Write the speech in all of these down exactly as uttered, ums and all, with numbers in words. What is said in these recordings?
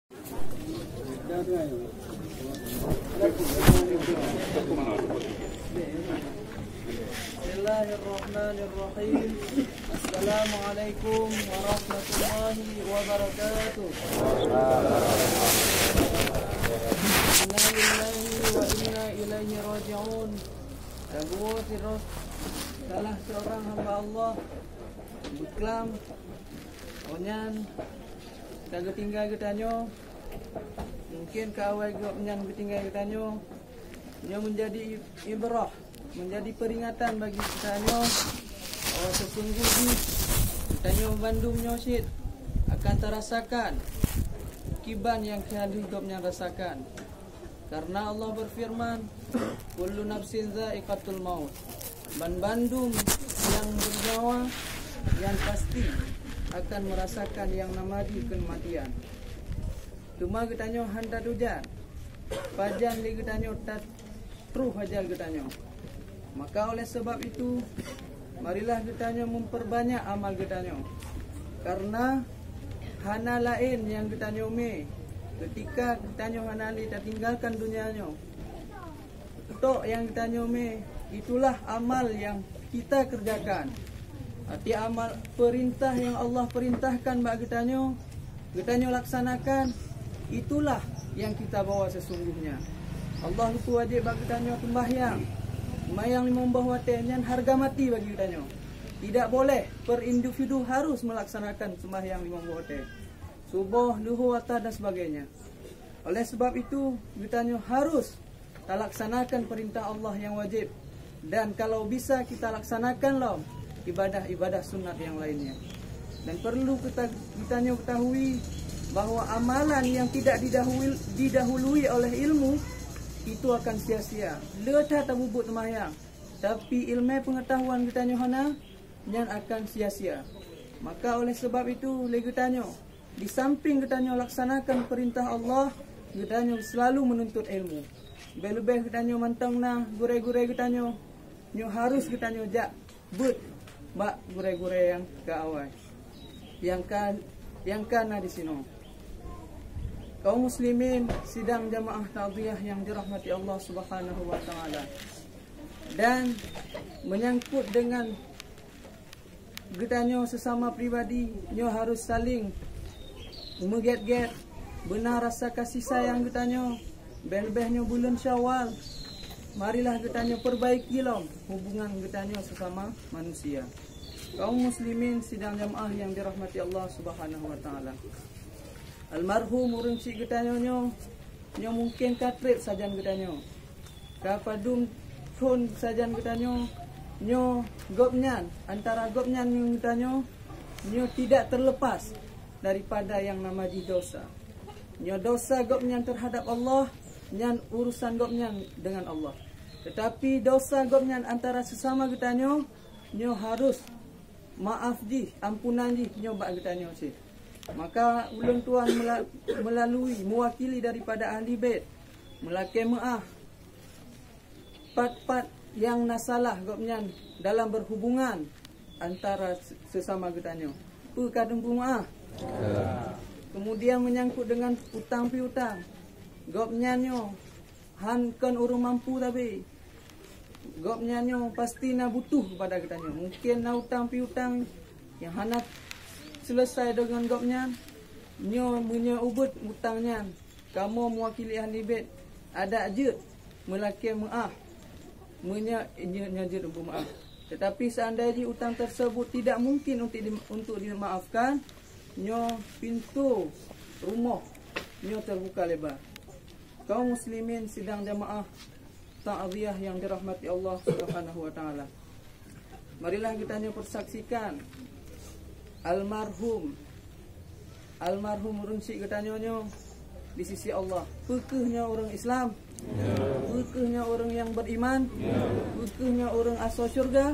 Bismillahirrahmanirrahim. Assalamualaikum warahmatullahi wabarakatuh. Innalillahi wa inna ilaihi raji'un. Saboh sidroe salah seorang hamba Allah beuklam, awaknyan ka geutinggai geutanyoe. Mungken keu awai gobnyan geutinggai geutanyoe, nyoe meunjadi i-, ibrah, meunjadi peuringatan bagi geutanyoe bahwa sesungguhnya geutanyoe bandum nyoe cit akan tarasakan kiban nyang ka lheueh gobnyan rasakan. Karena Allah berfirman, "Kullu nafsin za'iqatul maut." Ban bandum nyang bernyawa, nyang pasti akan merasakan yang nama di kematian. Teuma geutanyoe hana tatujan pajan lé geutanyoe that troh ajal geutanyoe. Maka oleh sebab itu, marilah geutanyoe memperbanyak amal geutanyoe. Karena hana laén nyang geutanyoe mé, keutika geutanyoe hana lé tatinggalkan dunia nyoe. Tok nyang geutanyoe mé, itulah amal nyang kita kerjakan. Arti amal perintah nyang Allah perintahkan bak geutanyoe, geutanyoe laksanakan, itulah nyang kita bawa sesungguhnya. Allah geupeuwajéb bak geutanyoe seumbahyang. Seumbahyang limong boh watée nyan hareuga mati bagi geutanyoe. Tidak boleh per individu harus melaksanakan seumbahyang limong boh watée. Suboh, luhô, asar dan sebagainya. Oleh sebab itu, geutanyoe harus talaksanakan perintah Allah nyang wajéb, dan kalau bisa kita laksanakan lom ibadah-ibadah sunat nyang lainnya. Dan perlu kita, geutanyoe ketahui bahwa amalan yang tidak didahului, didahului oleh ilmu, itu akan sia-sia. Le that tabubuet seumayang, tapi ileumé peungatahuan geutanyoe hana, nyan akan sia-sia. Maka oleh sebab itu, lé geutanyoe, di samping geutanyoe laksanakan perintah Allah, geutanyoe selalu meununtut ilmu. Leubeh-leubeh geutanyoe mantong na gurée-gurée geutanyoe, nyoe harus geutanyoe jak beuet bak gurée-gurée nyang ka awai, nyang ka, nyang ka na disinoe. Kaum muslimin, sidang jamaah takziah nyang dirahmati Allah Subhanahu wa Taala. Dan menyangkut dengan geutanyoe sesama pribadi, nyoe harus saling meugét-gét, beuna rasa kasih sayang geutanyoe. Leubeh-leubeh nyoe buleuen Syawal, marilah geutanyoe perbaiki lom hubungan geutanyoe sesama manusia. Kaum muslimin sidang jamaah nyang dirahmati Allah Subhanahu wa Taala. Almarhum ureuëng syik geutanyoe nyoe, nyoe mungken ka treb sajan geutanyoe. Ka padum thon sajan geutanyoe, nyoe gobnyan, antara gobnyan ngon geutanyoe, nyoe tidak terlepas daripada nyang nama jih dosa. Nyoe dosa gobnyan terhadap Allah, nyan urusan gobnyan dengan Allah. Tetapi dosa gobnyan antara sesama geutanyoe, nyoe harus maaf jih, ampunan jih nyoe bak geutanyoe cit. Maka ulôn tuan mela-, melalui mewakili daripada ahli bait, meulakée meuáh pat-pat nyang na salah gobnyan dalam berhubungan antara se-, sesama geutanyoe. Peue ka teumeuáh? Kemudian menyangkut dengan utang piutang, gobnyan nyoe han kon ureuëng mampu tapi gobnyan nyoe pasti na butuh kepada geutanyoe. Mungken na utang piutang nyang hana selesai deungon gobnyan. Nyoe meunyoe ubit utang nyan, kamoe mewakili ahli bait adak jeuet meulakée meuáh. Meunyoe nyoe, nyoe jeuet untuk meuáh. Tetapi seandai jih utang tersebut tidak mungkin untuk di-, untuk dimaafkan, nyoe pintoe rumoh nyoe terbuka lebar. Kaum muslimin sidang jamaah takziah yang dirahmati Allah Subhanahu wa Taala. Marilah geutanyoe persaksikan almarhum, almarhum ureuëng syik geutanyoe nyoe di sisi Allah. Peu kheueh nyoe ureuëng Islam? Peu kheueh nyoe ureuëng nyang beriman? Peu kheueh nyoe ureuëng asoe syurga?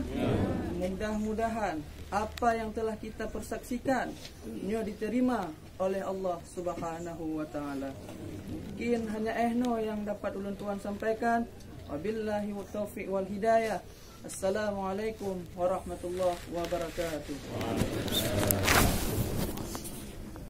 Mudah-mudahan apa yang telah kita persaksikan nyoe diterima oleh Allah Subhanahu wa Taala. Mungkin hanya eh noe nyang dapat ulôn tuan sampaikan. Wabillahi taufiq wal hidayah. Assalamualaikum warahmatullahi wabarakatuh.